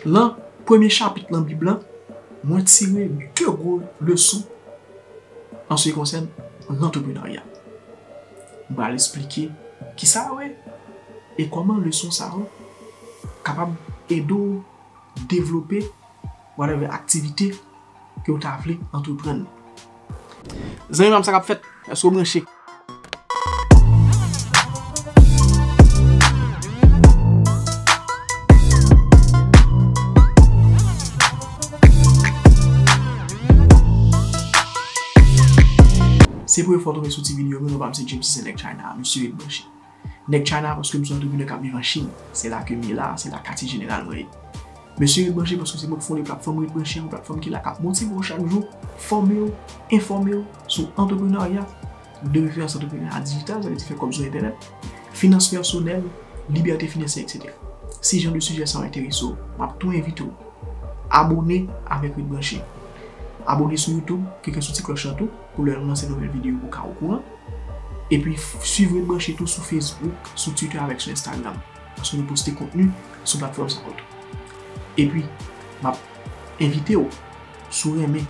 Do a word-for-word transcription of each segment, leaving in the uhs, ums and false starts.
Nan premye chapit nan Bib lan, mwen tire de gwo leson an se ki konsène lantreprenarya. M pral esplike kisa yo ye e kòman leson sa yo kapab ede w devlope whatever aktivite ke w ta vle antreprann. Zanmi pa m, sa k ap fèt? Èske w branche? Se premye fwa w tonbe sou ti videyo, men non pa m se James, se Nèg China, mesye ret branche. Nèg China paske m se yon antreprenè k ap viv an Chin. Se la ke m ye la, se la katye jeneral mwen ye. Mesye ret branche paske se mwen k fonde platfòm Ret Branche, yon platfòm ki la k ap motive w chak jou, fòme w, enfòme w sou antreprenarya, de preferans antreprenarya dijital, sa vle di fè kòb sou entènèt, finans pèsonèl, libète finansyè, etsetera. Si jan de sijè sa yo enterese w, m ap tou envite w abòne avèk Ret Branche. Abòne sou YouTube, klike sou ti klòch lan tou pou lè nou lanse nouvèl videyo pou w ka okouran. Epi f- swiv Ret Branche tou sou Facebook, sou Twitter avèk sou Instagram. Paske nou poste kontni sou platfòm sa yo tou. Epi, m ap envite w, si w renmen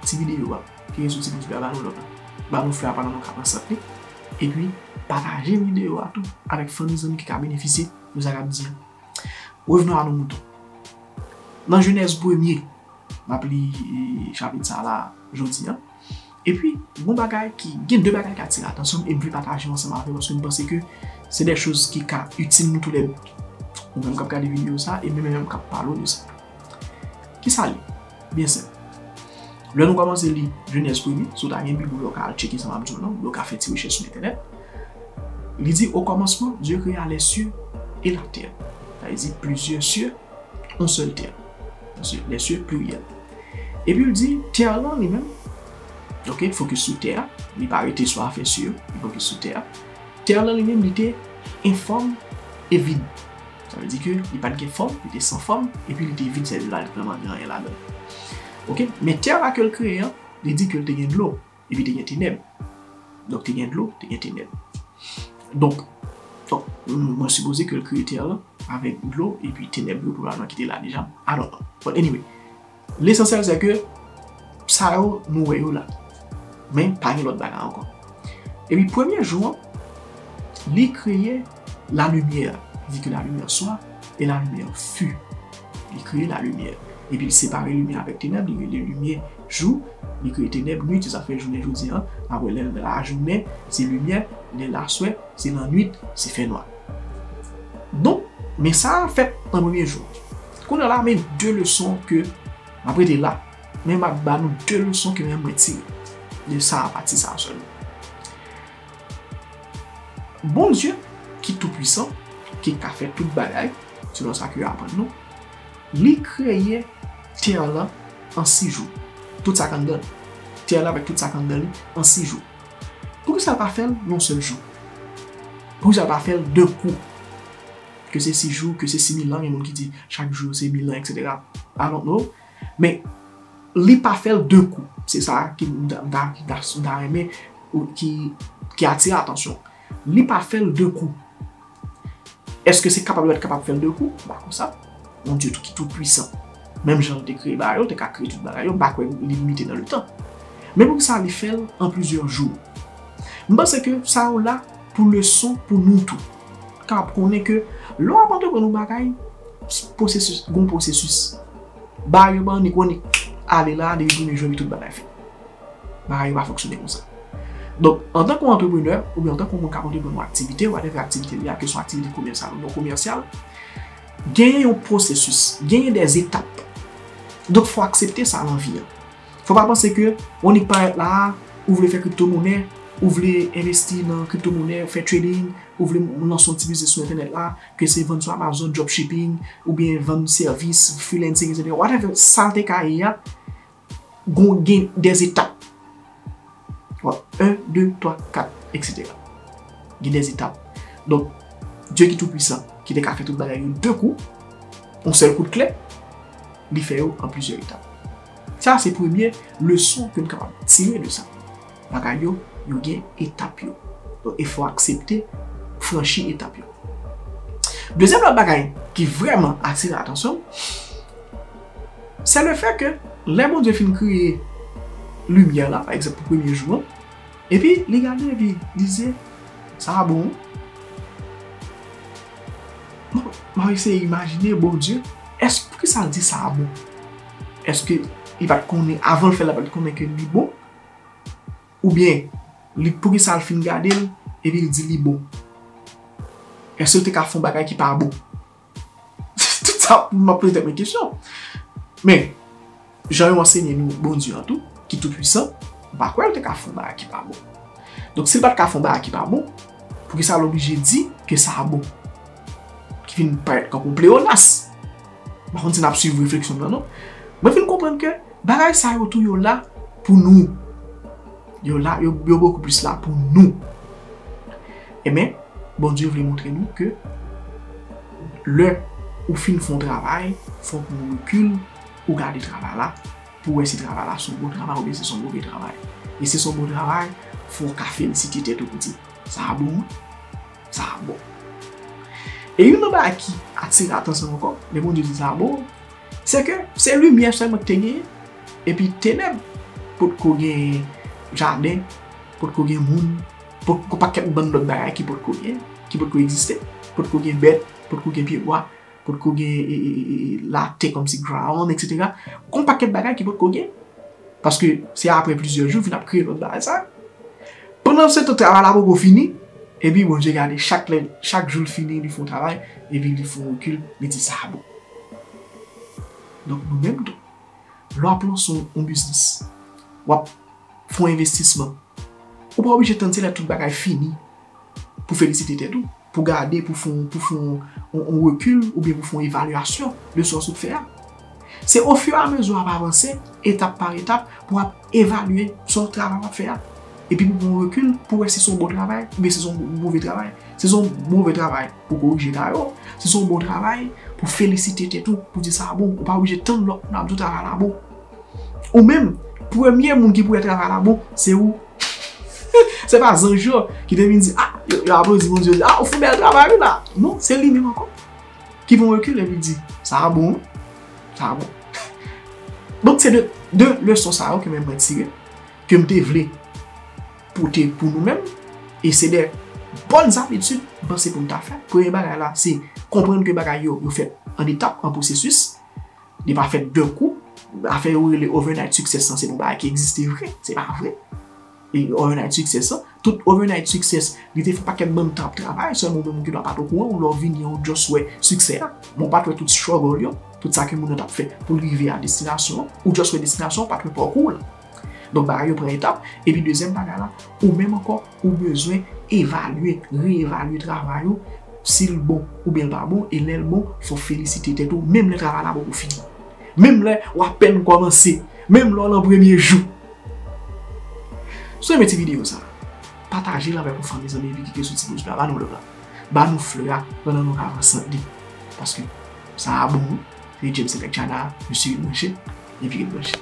ti videyo a, klike sou ti pouz vè a, ba nou love la. Ba nou flè a pandan nou ka pran sant li. Epi, pataje videyo a tou avèk fanmi zanmi ki ka benefisye de sa k ap di an. Revenons à nos moutons. Nan Jenèz premye, m ap li, e, chapit sa la jodi a. Epi, gon bagay ki, gen de bagay ki atire atansyon m e m vle pataje yo ansanm avè w paske m panse ke se de choz ki ka itil nou toulède. Ou menm k ap gade videyo sa e mwen menm k ap pale w de sa. Kisa l ye? Byen senp. Lè nou kòmanse li Jenèz premye, si w ta gen Bib ou, ou ka al tcheke sa m ap di w lan, ou ka fè ti rechèch sou entènèt. Li di, au commencement, Dieu créa les cieux et la terre. Sa vle di plizyè sye, yon sèl tè. Paske lè sye pliryèl. Epi l di, tè lan li menm, ok, fokis sou tè a, li pa rete sou afè sye yo, li fokis sou tè a. Tè lan li menm, li te enfòm e vid. Sa vle di ke li pa t gen fòm, li te san fòm, epi li te vid, sa vle di pa t vrèman gen anyen ladan l. Ok, men tè la ke l kreye an, li di ke l te gen dlo. Epi te gen tenèb. Donk, te gen dlo, te gen tenèb. Donk, donk, mwen sipoze ke l kreye tè lan avèk dlo epi tenèb yo pwoblèm nan ki te la deja. I don't know. But anyway, lesansyèl se ke sa yo nou wè yo la. Men pa gen lòt bagay ankò. Epi premye jou an, li kreye la lumière. Li di que la lumière soit et la lumière fut. Li kreye la lumière. Epi li separe limyè avèk tenèb, li rele limyè jou, li kreye tenèb nwit, se sa k fè jounen jodi an, apre lè lajounen, se limyè, lè laswè, se lannwit, se fènwa. Donk, men sa a fèt nan premye jou. Kounye a la, men de leson ke m ap rete la, men m ap ba nou de leson ke men mwen tire de sa a, pati sa a sèlman. Bondye ki tou pwisan, ki ka fè tout bagay, selon sa ke yo aprann nou, li kreye tè lan an sis jou. Tout sa k anndan l. Tè lan avèk tout sa k anndan li an sis jou. Poukisa l pa fè l yon sèl jou? Poukisa l pa fè l de kou? Ke se sis jou, ke se sis mil an, gen moun ki di chak jou se mil an, etsetera. I don't know. Men, li pa fè l de kou. Se sa ki m ta, m ta, m ta, m ta renmen ou, ki, ki atire atansyon. Li pa fè l de kou. Èske se kapab li pa t kapab fè l de kou? M pa kwè sa. Yon Dye tou ki tou pwisan. Menm jan l te kreye bagay yo, te ka kreye tout bagay yo, m pa kwè li limite nan letan. Men poukisa li fè l an plizyè jou? M panse ke sa yo la pou leson pou nou tou. Kapab konnen ke lè w ap antreprann yon bagay, pwosesis, gon pwosesis. Bagay yo pa annik, ou annik ale la, depi premye jou, epi tout bagay fini. Bagay yo pa fonksyone konsa. Donk, antanke yon antreprenè, oubyen antanke yon moun k ap antreprann yon aktivite, whatever aktivite li a, ke se yon aktivite komèsyal oubyen komèsyal, genyen yon pwosesis, genyen dè etap. Donk, fò w aksepte sa nan vi an. Fò w pa panse ke w annik parèt la a, ou vle fè kriptomonè, ou vle envesti nan kriptomonè, fè trading, ou vle lanse yon ti biznis sou entènèt la, ke se vann sou Amazon, dropshipping, oubyen vann sèvis, freelancing, etsetera. Whatever sa l te ka ye a, gon, gen dè etap. Wè, en, de, twa, kat, etsetera. Gen dè etap. Donk, Dye ki tou pwisan, ki te ka fè tout bagay yo de kou, yon sèl kout kle, li fè yo an plizyè etap. Sa se premye leson ke n kapab tire de sa. Bagay yo, yo gen etap yo. Donk, e fò aksepte franchi etap yo. Dezyèm lòt bagay ki vrèman atire atansyon m, Se le fè ke lè Bondye fin kreye limyè la, pa egzanp, pou premye jou an, epi li gade epi li di, sa a bon. Bon, m ap eseye imajine Bondye, èske, poukisa l di sa a bon? Èske li pa t konnen, avan l fè l, li pa t konnen ke li bon? Oubyen, li, poukisa l fin gade l, epi l di li bon? Èske l te ka fè yon bagay ki pa bon? Tout sa, m ap poze tèt mwen kesyon. Men, jan yo ansenye nou Bondye an tou, ki tou pwisan, m pa kwè l te ka fè yon bagay ki pa bon. Donk, si l pa t ka fè yon bagay ki pa bon, poukisa l oblije di ke sa a bon? Ki vin parèt tankou yon pleyonas. M pa konn si n ap swiv refleksyon m nan, non. Mwen fin konprann ke bagay sa yo tou, yo la pou nou. Yo la, yo, yo bokou plis la pou nou. Ebyen, Bondye vle montre nou ke lè ou fin fè yon travay, fò w pran rekil, ou gade travay la, pou w wè si travay la se yon bon travay oubyen si se yon move travay. E si se yon bon travay, fò w ka felisite tèt ou pou di, sa a bon, wi. Sa a bon. E youn nan bagay ki atire atansyon ankò, lè Bondye di sa a bon, se ke se limyè sèlman ki te genyen, epi tenèb, potko gen jaden, potko gen moun, potko pakèt bann lòt bagay ki potko gen, ki potko egziste, potko gen bèt, potko gen pyebwa, potko gen, e, e, e, e, latè kòmsi ground, et cetera. Gon pakèt bagay ki potko gen. Paske se apre plizyè jou, vin ap kreye lòt bagay sa. Pandan se tan, travay la poko fini, epi Bondye gade chak lè, chak jou l fini, li fè yon travay, epi li fè yon rekil, li di sa a bon. Donk, nou menm tou, lè w ap lanse yon, yon biznis, w ap fè yon envestisman, ou pa oblije tann se lè tout bagay fini pou felisite tèt ou, pou gade, pou fè yon, pou fè yon, yon, yon rekil, oubyen pou fè yon evalyasyon de sa w sot fè a. Se ofiramezi w ap avanse, etap pa etap, pou w ap evalye sa w travay w ap fè a. Epi pou pran yon rekil, pou wè si se yon bon travay, oubyen si se yon move travay. Si se yon move travay, pou korije ta yo. Si se yon bon travay, pou felisite tèt ou, pou di sa bon, ou pa oblije tann lòt moun ap di w travay la bon. Ou menm, premye moun ki pou wè travay la bon, se ou. Se pa zanj yo ki te vin di, ah, yo, yo aplodi Bondye, yo di, ah, ou fè bèl travay wi la. Non, se li menm ankò ki pran rekil epi di, sa a bon, sa a bon. Donk, se de, de leson sa yo ke mwen, mwen tire, ke m te vle pote pou nou menm, e se de bòn abitid m panse pou n ta fè. Premye bagay la, se konprann ke bagay yo, yo fèt an etap, an pwosesis. Li pa fèt de kou. Afè yo rele overnight success lan, se yon bagay ki egziste vre. Se pa vre. E overnight success lan, tout overnight success, li te fè pakèt bann tan ap travay, sèlman ou menm ou gendwa pa t okouran, ou lè w vini an, ou just wè siksè a. Men w pa t wè tout struggle yo, tout sa ke moun nan t ap fè pou l rive a destinasyon an, ou just wè destinasyon an, ou pa t wè pakou w lan. Donk, bagay yo pran etap. Epi dezyèm bagay la, ou menm ankò, ou bezwen evalye, reevalye travay ou, si l bon oubyen l pa bon, e lè l bon, fò w felisite tèt ou, menm lè travay la poko fini. Menm lè w apèn kòmanse, menm lè w lan premye jou. Si w renmen ti videyo sa, pataje l avèk yon fanmi, zanmi, epi kite sou ti pouz la, ba nou love la. Ba nou flè a, pandan nou ka avanse antre. Paske sa a bon, wi. Se James Effect Channel, mesye ret branche, epi ret branche.